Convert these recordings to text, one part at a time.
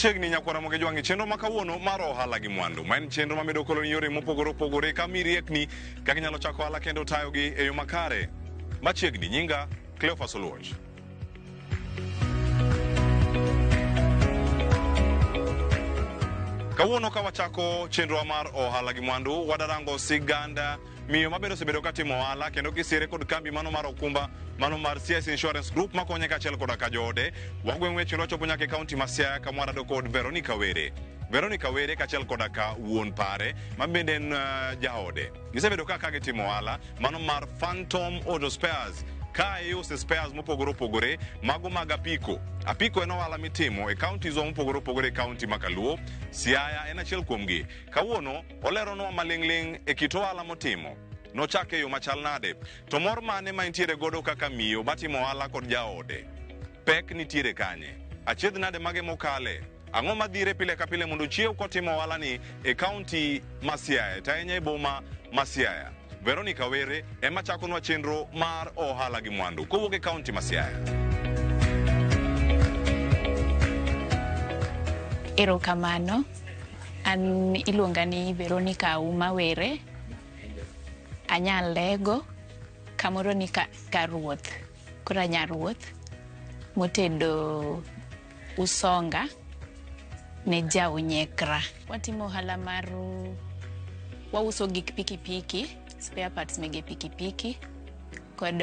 Machiegni nyakwara Moge Jwang' e chenro ma kawuono mar ohala gi mwandu, ma en chenro mamedo koloni yore mopogore opogore ka mi riekni kaka inyalo chako ohala kendo tayogi e yo makare. Machiegni nyinga Cleophas Oluoch. Kawuono ka wachako chenrowa mar ohala gi mwandu, wadarango siganda miyo mabende osebedo ka timo ohala kendo kisire kod kambi mano mar okumba mano mar CS Insurance Group makonye kaachiel koda ka joode. Wagweng' weche wachopo nyaka e kaunti ma Siaya kama warado kod Veronica Were. Veronica Were kaachiel koda ka wuon pare ma bende en jaode. Gisebedo ka gitimo ohala mano mar Phantom Auto Spares. Ka iuse spares mopogore opogore mago mag apiko. Apiko en ohala mitimo e counties mopogore opogore e kaunti ma Kaluo. Siaya en achiel kuomgi. Kawuono oleronwa maling'ling' e kit ohala motimo. Nochake e yo machal nade? To mor mane ma entiere godo kaka miyo matimo ohala kod jaode? Pek nitiere kanye? Achiedh nade mage mokale? Ang'o madhire pile ka pile mondo ochiew kotimo ohala ni e kaunti ma Siaya, to ahinya e boma ma Siaya? Veronica Were ema chakonwa chenro mar ohala gi mwandu kowuok e kaunti ma Siaya. Erokamano. An iluonga ni Veronica Auma Were. Anya Lego, kamoro ni ka, Karuoth. Koro anya ruoth motedo usonga ne jaonyekra. Watimo ohala mar wauso gik pikipiki, spare parts mege pikipiki kod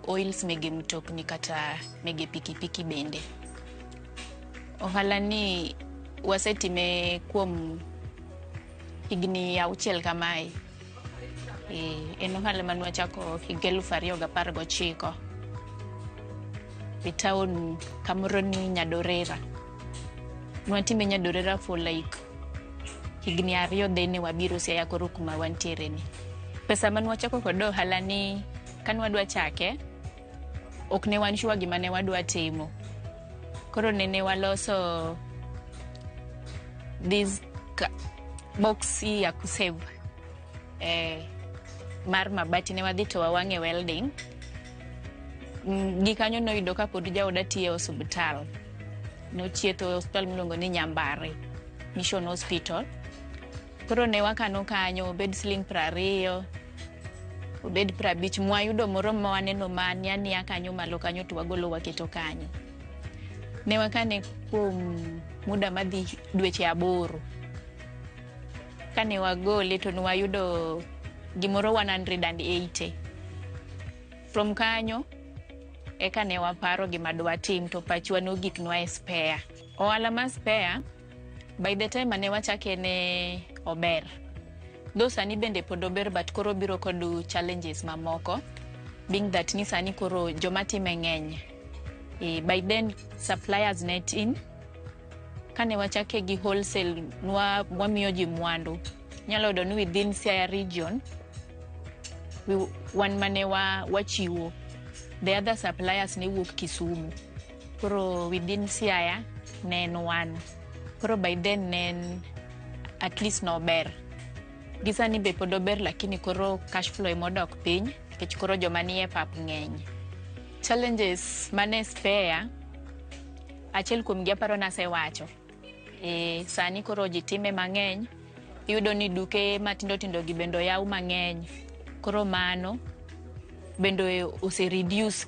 oils mege mtokni kata mege pikipiki bende. Ohala ni wasetime kuom higni 6 kamae. En ohala mane wachako higa 2019 e town kamoro ni Nyadorera. Nwatime Nyadorera for like higni 2 then wabiro Siaya koro kuma wantiere ni. Pesa mane wachako kod ohala ni kane wadwa chake ok ne wan sure gima ne wadwa timo. Koro nene waloso this box hii ya kusave mar mabati ne wadhi to wawang'e welding. Gikanyo noyudo ka pod jaoda tiyo e osiptal. Nochietho e osiptal miluongo ni Nyambare Mission Hospital. Koro ne wakano kanyo obed siling 20, obed 50, mwayudo moro ma waneno ma nia nia kanyo malo kanyo to wagolo waketo kanyo. Ne wakane kuom muda madhi dweche 8. Kane wagole to ne wayudo gimoro 180. From kanyo eka ne waparo gima dwatim to pachwa nogiknwa e spare. Ohala mar spare by the time mane wachake ne ober. Though sani bende pod ober but koro biro kod challenges mamoko being that ni sani koro joma time ng'eny. By then suppliers ne tin. Kane wachake gi wholesale wamiyo ji mwandu. Inyalo yudo ni within Siaya region wan mane wachiwo. The other suppliers ne wuok Kisumu. Koro within Siaya ne en wan. Koro by then ne en at least nober. Gi sani be pod ober lakini koro cash flow ema odok piny nikech koro joma nie pap ng'eny. Challenges mane spare achiel kuom gi aparo nasewacho. Sani koro ji time mang'eny. Iyudo ni duke matindo tindo gi bende oyaw mang'eny. Koro mano bende ose reduce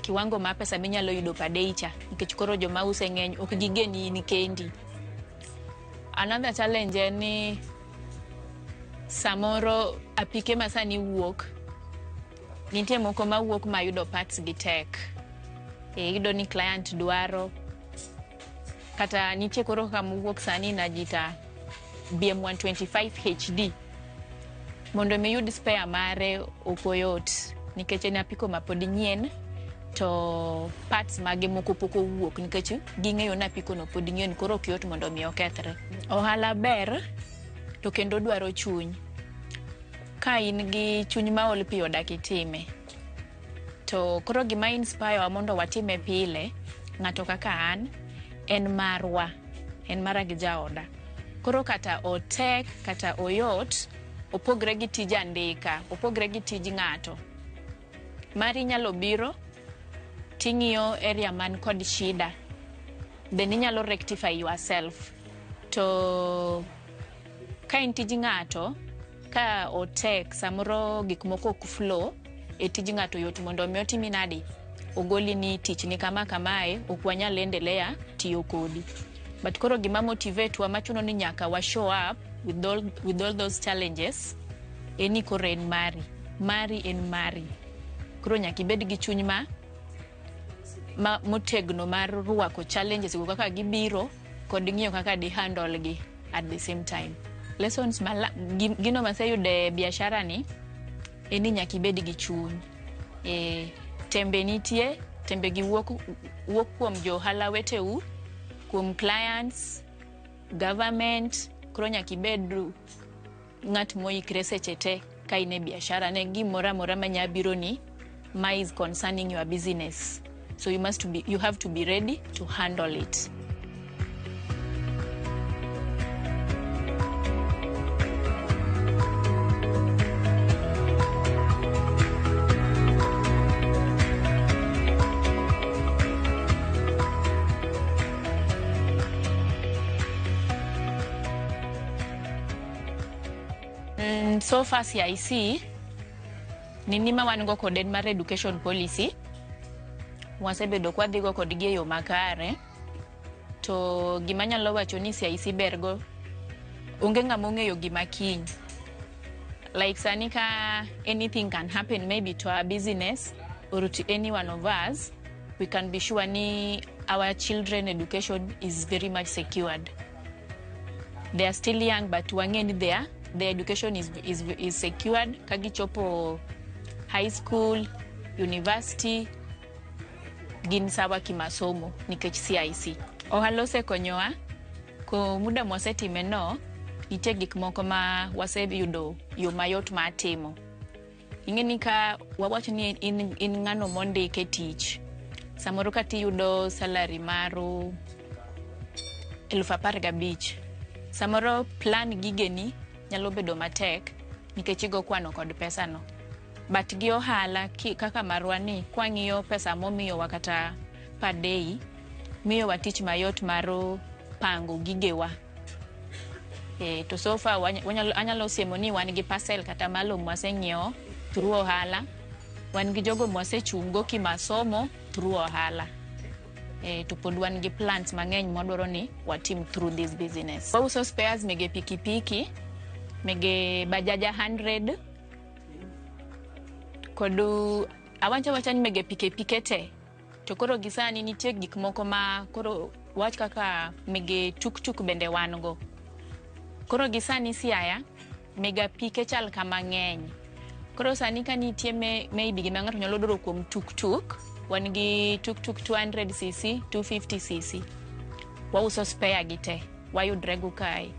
kiwango ma pesa minyalo yudo per day cha nikech koro joma use ng'eny ok gigeni in kendi. Another challenge en ni samoro apike ma sani wuok nitie moko mawuok mayudo parts gi tek. Iyudo ni client dwaro kata nitie koro kama wuok sani inajita BM125 HD mondo mi yud spare mare ok oyot nikech en apiko ma pod nyien to parts mage moko pok owuok nikech ging'eyo ni apiko no pod nyien koro ok yot mondo mi okethre. Ohala ber to kendo dwaro chuny. Ka in gi chuny maol piyo dak itime. To koro gima inspire wa mondo watime pile ng'ato kaka an en marwa, en mara gi jaoda. Koro kata otek kata oyot opogre gi tij andika, opogre gi tij ng'ato. Mari nyalo biro ting'iyo area man kod shida. Then inyalo rectify yourself. To ka en tij ng'ato, ka otek samoro gik moko ok flow e tij ng'ato, yot mondo mi otimi nadi, ogoli ni tich ni kama kamae, ok wanyal endelea tiyo kodi. But koro gima motivate wa machuno ni nyaka wa show up with all those challenges en ni koro en mari, mari en mari. Koro nyaka ibed gi chuny ma motegno mar rwako challenges go kaka gibiro kod ng'iyo kaka di handle gi at the same time. Lessons ma gino maseyudo e biashara ni en ni nyaka ibed gi chuny. Tembe nitie, tembe gi wuok kuom jo ohala weteu, kuom clients, government. Koro nyaka ibed ng'at moikre seche te ka in e biashara ne gimoro amora manya biro ni ma is concerning your business. So you have to be ready to handle it. So far CIC nini ma wan go kod en mar education policy. Wasebedo kwadhigo kodgi e yo makare. To gima anyalo wacho ni CIC ber go, onge ng'ama ong'eyo gima kiny. Like sani ka anything can happen maybe to our business or to any one of us, we can be sure ni our children education is very much secured. They are still young, but wang'e ni their education is secured. Ka gichopo high school, university, gin sawa kimasomo nikech CIC. Ohala osekonyowa ko muda mwasetime no, nitie gik moko ma waseyudo yo mayot mar timo. Ing'e ni ka wawach ni in ng'ano mondik e tich, samoro kata iyudo salary mar 15,000, samoro plan gigeni nyalo bedo matek nikech igo kwano kod pesa no. But gi ohala kaka marwa ni, kwang'iyo pesa momiyowa kata per day, miyowa tich mayot mar pango gigewa. To so far anyalo siemo ni wan gi parcel kata malo mwaseng'iewo through ohala, wan gi jogo mwasechung' go kimasomo through ohala. To pod wan gi plans mang'eny mwadwaro ni watim through this business. Wauso spares mege pikipiki, mege Bajaj 100, kod awacho awacha ni mege pikipiki te. To koro gi sani nitie gik moko ma koro wach kaka mege tuktuk bende wan go. Koro gi sani Siaya, mege apike chal kama ng'eny. Koro sani ka nitie maybe gima ng'ato nyalo dwaro kuom tuktuk, wan gi tuktuk 200cc, 250cc. Wauso spare gi te, wayudre go kae,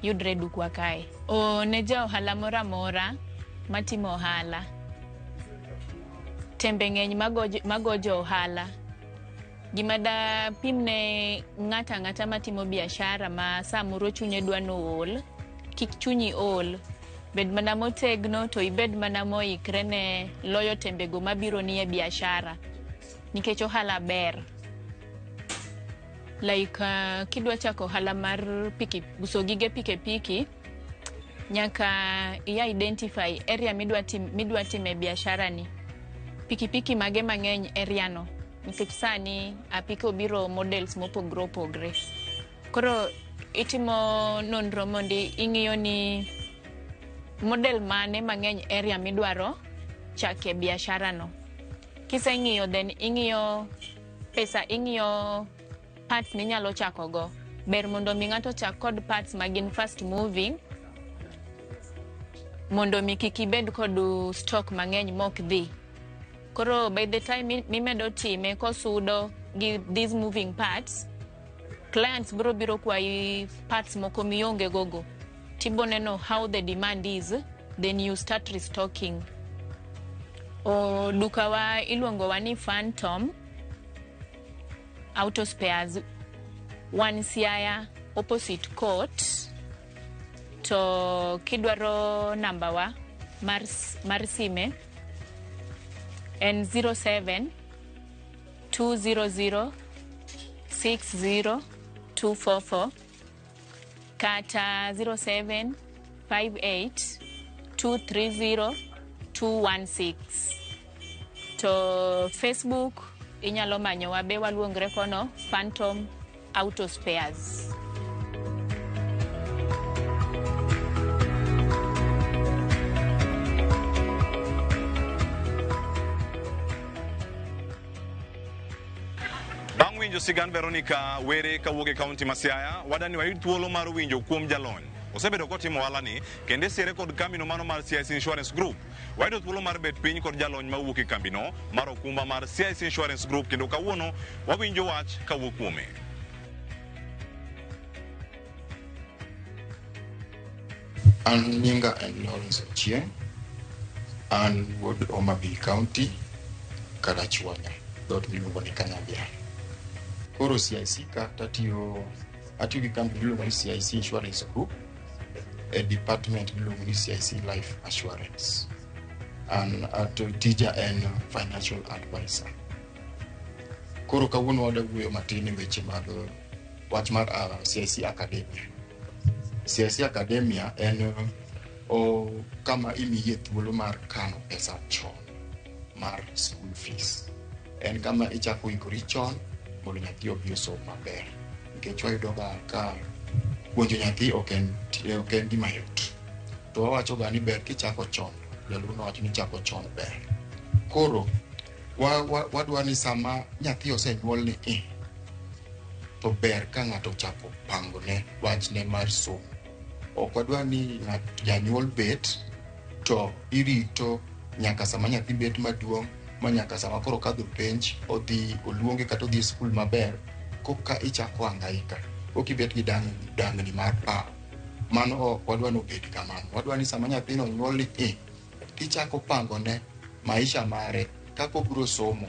yudre e dukwa kae. O ne ja ohala moro amora matimo ohala, tembe ng'eny mago jo ohala. Gima da pim ne ng'ato ang'ata matimo biashara ma samoro chunye dwa nool, kik chunyi ol. Bed mana motegno to ibed mana moikre ne loyo tembego mabiro ni e biashara. Nikech ohala ber. Like kidwa chako ohala mar uso gige pikipiki, nyaka i identify area midwa time biashara ni. Pikipiki mage mang'eny area no. Nikech sani apiko obiro models mopogre opogre. Koro itimo nonro mondi ing'iyo ni model mane mang'eny area midwaro chake biashara no. Kiseng'iyo, then ing'iyo pesa, ing'iyo parts minyalo chako go. Ber mondo mi ng'ato chak kod parts ma gin fast moving mondo mi kik ibed kod stock mang'eny mok dhi. Koro by the time mimedo time kosudo gi these moving parts, clients biro biro kwayi parts moko mionge gogo. Tibo neno how the demand is, then you start restocking. O duka wa iluongo wa ni Phantom Auto Spares, wan Siaya opposite court. To kidwaro namba wa mar sime en 07 200. 60 244 kata 07 58 230 216. To Facebook inyalo manyowa be waluongre kono Phantom Auto Spares. Bang' winjo sigand Veronica Were kawuok e kaunti ma Siaya, wadani wayud thuolo mar winjo kuom jalony. Osebedo kotimo ohala ni kendo isiere kod kambino mano mar CIC Insurance Group. Wayudo thuolo mar bet piny kod jalony mawuok e kambino mar okumba mar CIC Insurance Group kendo kawuono wawinjo wach kawuok kuome. An nyinga en Lawrence Ochieng', an wuod Homa Bay County, Karachuonyo, dhoot miluongo ni Kanyabira. Koro CIC ka tatiyo atiyo gi kambi miluongo ni CIC Insurance Group e department miluongo ni CIC Life Assurance. An ato tija en financial advisor. Koro kawuono wadwa wuoyo matin e weche mag wach mar CIC Academia. CIC Academia en o, kama imiye thuolo mar kano pesa chon mar school fees. En kama ichako ikori chon mondo nyathi obi osom maber. Nikech wayudo ga ka puonjo nyathi ok en ok en gima yot. To wawacho ga ni ber kichako chon. Jaluo nowacho ni chako chon ber. Koro wadwa ni sama nyathi osenyuol ni i to ber ka ng'ato ochako pangone wachne mar somo. Ok wadwa ni ng'at janyuol bet to irito nyaka sama nyathi bet maduong' ma nyaka sama koro okadho penj odhi oluonge kata odhi e skul maber koka ichako hangaika koka ibet gi dangni mar paro. Mano ok wadwa ni obed kamano. Wadwa ni sama nyathino onyuol ni i tichako pangone maisha mare kaka obiro somo.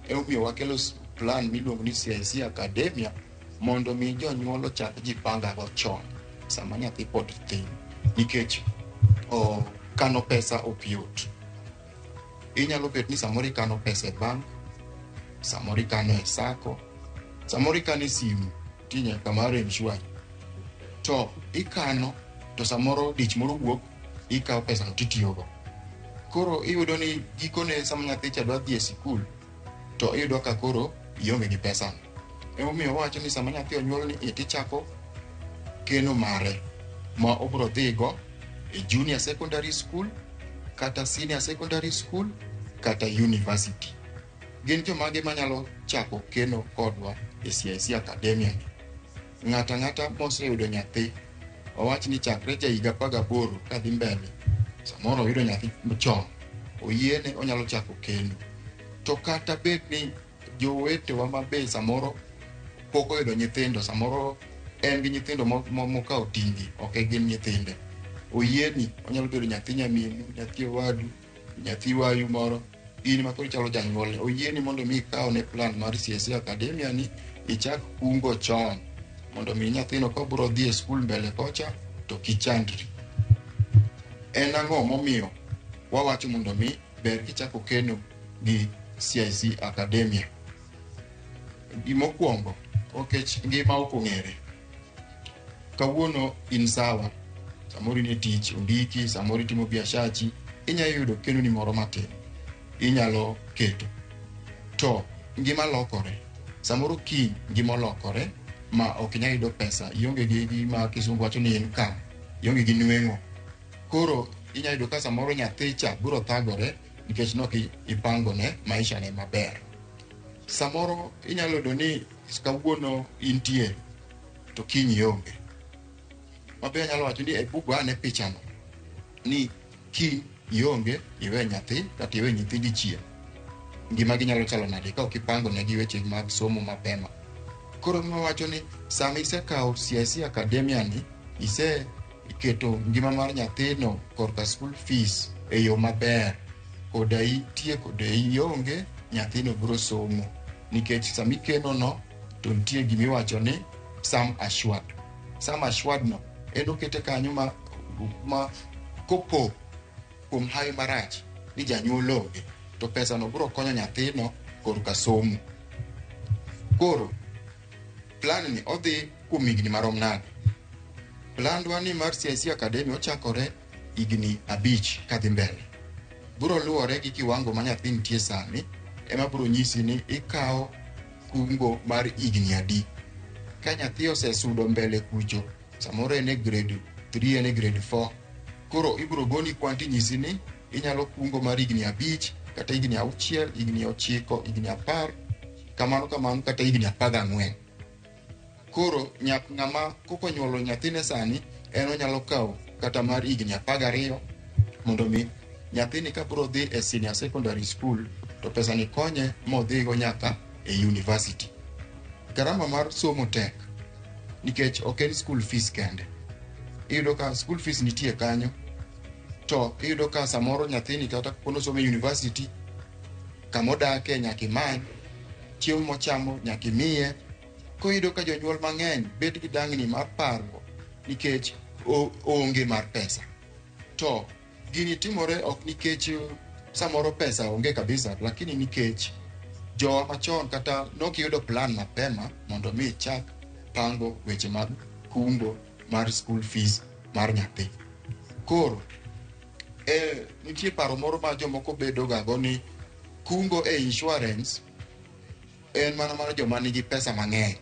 Emomiyo wakelo plan miluongo ni CIC Academia mondo mi jonyuol ochak jipanga go chon sama nyathi pod thin nikech o, kano pesa ok yot. Inyalo bet ni samoro ikano pesa e bank, samoro ikano e sacco, samoro ikano e simu, nitie nyaka mar M-Shwari. To ikano to samoro dich moro wuok ikawo pesano titiyogo. Koro iyudo ni gikone sama nyathi cha dwa dhi e sikul to iyudo ka koro ionge gi pesano. Emomiyo wawacho ni sama nyathi onyuol ni tichako keno mare ma obro dhigo e junior secondary school kata senior secondary school kata university. Gin jomage manyalo chako keno kodwa e CIC Academia ni? Ng'ato ang'ata moseyudo nyathi, wawach ni chakre ja higa 18 kadhi mbele, samoro oyudo nyathi chon, oyiene onyalo chako keno. To kata bed ni jowetewa ma be samoro pok oyudo nyithindo, samoro en gi nyithindo mokawo ting'gi, ok gin nyithinde. Oyieni, onyalo bedo nyathi nyaminu, nyathi owadu, nyathi wayu moro, in ma koro ichalo janyuolne. Oyieni mondo mi ikawne plan mar CIC Academia ni ichak kungo chon mondo mi nyathino kobro dhi e skul mbele kocha to kichandri. En ang'o momiyo wawacho mondo mi ber kichako keno gi CIC Academia? Gimokwongo, nikech ngima ok ong'ere. Kawuono in sawa, samoro in e tich, ondiki, samoro itimo biashachi, inyalo yudo kenoni moro matin, inyalo keto. To ngima lokore, samoro kiny ngima olokore ma ok inyal yudo pesa, ionge gi gima kisungu wacho ni income, ionge gi nweng'o. Koro inyalo yudo ka samoro nyathi cha biro thagore nikech nok ipangone maisha ne maber. Samoro inyalo yudo ni kawuono intie to kiny ionge. Mabe anyalo wacho ni ebu go ane pichano ni kiny ionge iwe nyathi kata iwe nyithindi chien. Ngimagi nyalo chalo nade ka ok ipango negi weche mag somo mapema. Koro wawacho ni sama isekawo CIC Academia ni, iseketo ngima mar nyathino korka school fees e yo maber, koda intie koda ionge, nyathino biro somo. Nikech sama ikeno no, to nitie gimiwacho ni sum assured. Sum assured no, en okete kanyo ma kopo kuom hawi marach ni janyuol onge, to pesa no biro konyo nyathino korka somo. Koro, Plan ni odhi kuom higni marom nade? Plandwa ni mar CIC Academy ochakore higni 5 kadhi mbele. Biro luwore gi kiwango ma nyathi nitie sani, ema biro nyisi ni ikawo kungo mar higni adi. Ka nyathi osesudo mbele kucho, samoro en e grade 3, en e grade 4, koro ibiro goni kwan tinyisi ni inyalo kungo mar higni 5 kata higni 6, higni 9, higni 10, kamano kamano kata higni 14. Koro ng'ama kokonyuolo nyathine sani, en onyalo kawo kata mar higni 12 mondo mi nyathini ka biro dhi e senior secondary school to pesa ni konye modhigo nyaka e university. Garama mar somo tek nikech ok en school fees kende. Iyudo ka school fees nitie kanyo, to iyudo ka samoro nyathini kata kono somo e university, kamodake nyaka imany, chiemo mochamo nyaka imiye. Koro iyudo ka jonyuol mang'eny bet gi dangni mar parruok nikech onge mar pesa. To gini timore ok nikech samoro pesa onge kabisa, lakini nikech jowa machon kata nokiyudo plan mapema mondo mi ichak pango weche mag kungo mar school fees mar nyathi. Koro nitie paro moro ma jomoko bedo ga go ni kungo e insurance en mana mar joma nigi pesa mang'eny.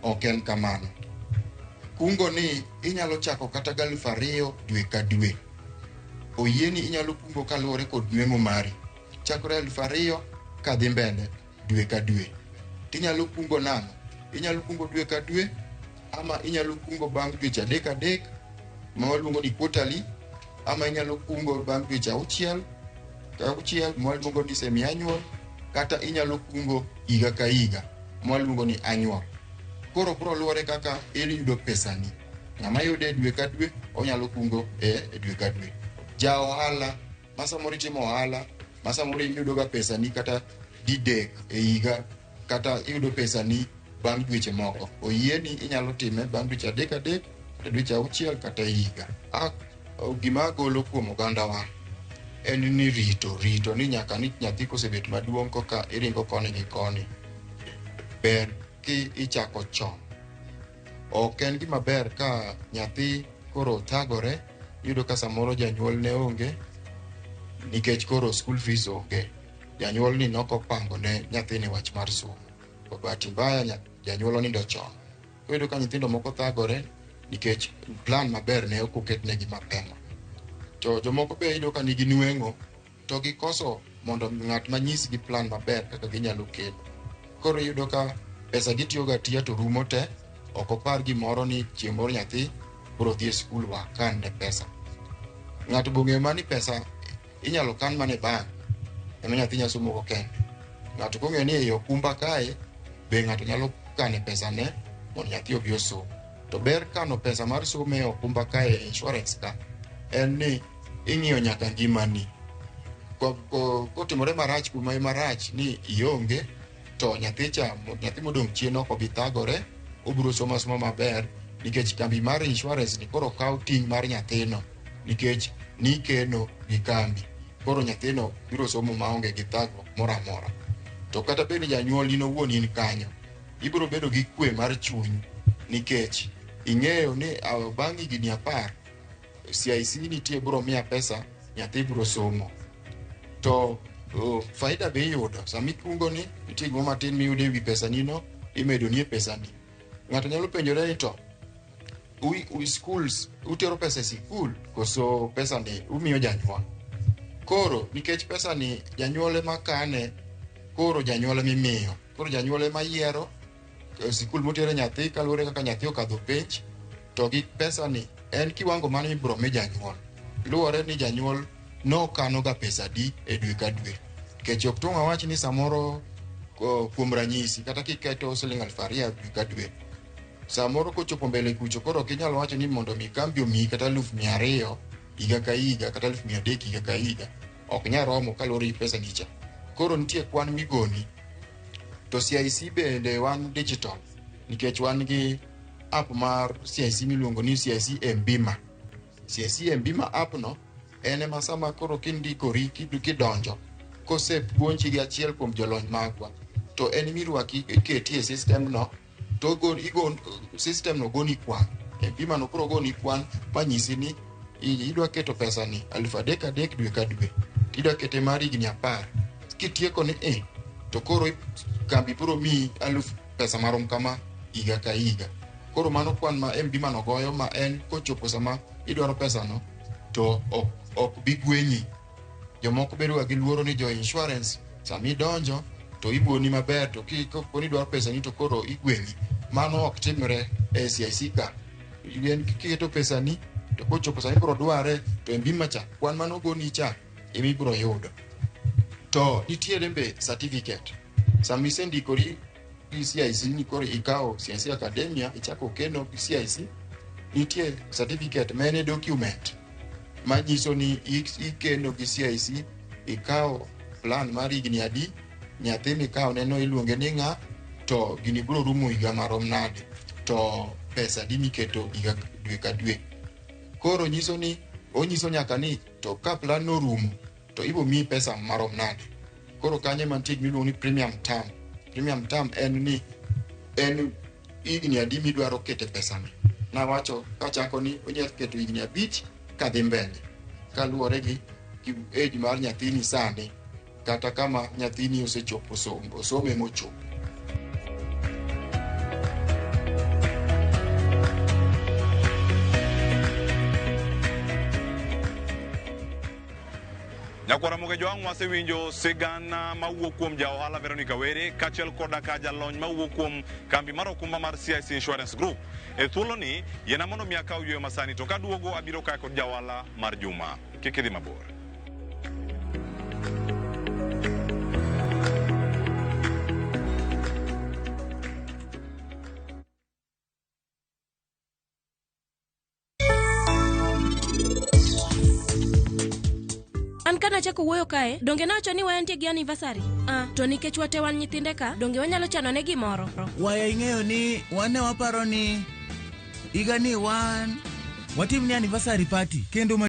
Ok en kamano. Kungo ni inyalo chako kata 2,000 dwe ka dwe. Oyieni inyalo kungo kaluwore kod nweng'o mari. Chakore 2,000 kadhi mbele dwe ka dwe. Tinyalo kungo nang'o? Inyalo kungo dwe ka dwe, ama inyalo kungo bang' dweche 3 3 ma waluongo ni quarterly, ama inyalo kungo bang' dweche 6 6 ma waluongo ni semi annual, kata inyalo kungo higa ka higa ma waluongo ni annual. Koro biro luwore kaka iyudo pesani. Ng'ama yude dwe ka dwe onyalo kungo e dwe ka dwe. Ja ohala ma samoro itimo ohala ma samoro iyudo ga pesani kata didek e higa, kata iyudo pesani bang' dweche moko, oyieni inyalo time bang' dweche 3 3 kata dweche 6 kata higa. Gima agolo kuom ogandawa en ni rito ni nyaka ni nyathi kosebet maduong' koka iringo koni gi koni. Ber ki ichako chon. Ok en gima ber ka nyathi koro thagore, iyudo ka samoro janyuol ne onge nikech koro school fees onge. Janyuol ni nokopango ne nyathini wach mar somo. Kwa bahati mbaya janyuol onindo chon. Iyudo ka nyithindo moko thagore nikech plan maber ne ok oketnegi mapema. To jomoko be iyudo ka nigi nweng'o to gikoso mondo ng'at manyisgi plan maber kaka ginyalo kelo. Koro iyudo ka pesa gitiyogo atiya to rumo te, ok opar gimoro ni chieng' moro nyathi biro dhi e skul wakan ne pesa. Ng'ato be ong'eyo mana ni pesa inyalo kan mana e bank ema nyathi nyalo somo go kende. Ng'ato kong'eyo ni ei okumba kae be ng'ato nyalo kane pesa ne mondo nyathi obi osom. To ber kano pesa mar somo e okumba kae e insurance ka en ni ing'iyo nyaka ngimani. Kotimore marach kuma marach ni ionge to nyathi cha, nyathi modong' chien ok obi thagore, obiro somo asoma maber nikech kambi mar insurance ni koro kawo ting' mar nyathino nikech nikeno gi kambi. Koro nyathino biro somo maonge gi thagruok moro amora. To kata bed ni janyuol in owuon in kanyo, ibiro bedo gi kwe mar chuny nikech ing'eyo ni bang' higni 10 CIC nitie biro miya pesa, nyathi biro somo. To faida be iyudo sama ikungo ni nitie gimoro matin miyudo ewi pesani no, imedoni e pesani. Ng'ato nyalo penjore ni to schools utero pesa e sikul koso pesa ni umiyo janyuol? Koro nikech pesa ni janyuol ema kane, koro janyuol ema imiyo. Koro janyuol ema yiero sikul motere nyathi kaluwore kaka nyathi okadho penj, to gi pesa ni en kiwango mane mibiro mi janyuol. Luwore ni janyuol nokano ga pesa adi e dwe ka dwe. Nikech ok tong' awach ni samoro kuom ranyisi kata kiketo siling 2,000 dwe ka dwe, samoro kochopo mbele kucho koro ok inyal wacho ni mondo mi kambi omiyi kata 200,000 higa ka higa kata 300,000 higa ka higa. Ok nyal romo kaluwore gi pesa ni cha. Koro nitie kwan migoni. To CIC bende wan digital nikech wan gi app mar CIC miluongo ni CIC Mbima. CIC Mbima app no en ema sama koro kindikori kidonjo kosepuonji gi achiel kuom jolony magwa to en mirwaki iketi e system no To igo system no goni kwan. Bima no koro goni kwan manyisi ni idwa keto pesa ni 3,000 3 dwe ka dwe. Tidwa kete mar higni 10. Kitieko ni to koro kambi biro miyi aluf pesa marom kama higa ka higa. Koro mano kwan ma Bima no goyo ma en kochopo sama idwaro pesa no to ok bi gwenyi. Jomoko bedo ga gi luoro ni jo insurance sama idonjo to ibuoni maber to kapo ni idwaro pesa ni to koro igwenyi. Mano ok timre e CIC ka. En kiketo pesa ni to kochopo sama ibiro dware to Bima cha kwan mano goni cha ema ibiro yudo. To nitiere be certificate. Sama isendikori gi CIC ni koro ikawo CIC Academia ichako keno gi CIC, nitie certificate ma en e document manyiso ni ikeno gi CIC, ikawo plan mar higni adi, nyathi mikawo neno iluonge ni ng'a, to gini biro rumo higa marom nade, to pesa adi miketo higa dwe ka dwe. Koro nyiso ni onyiso nyaka ni to ka plan norumo to ibo miyi pesa marom nade. Koro kanyo ema nitie gima iluongo ni premium term. Premium term en ni en higni adi midwaro kete pesani. Nawacho kachako ni onyalo keto higni 5 kadhi mbele kaluwore gi age mar nyathini sani kata kama nyathini osechopo osome mochopo. Nyakwara Moge Jwang' wasewinjo sigana mawuok kuom ja ohala Veronica Were kaachiel koda ka jalony mawuok kuom kambi mar okumba mar CIC Insurance Group. E thuoloni, yiena mondo mi akaw yweyo masani to kaduogo abiro kae kod ja ohala mar Juma. Kik idhi mabor. An kana achako wuoyo kae, donge nawacho ni waya nitie gi anniversary? To nikech wate wan nyithinde ka, donge wanyalo chano ne gimoro? Waya ing'eyo ni wan ne waparo ni higa ni wan watim ni anniversary party kendo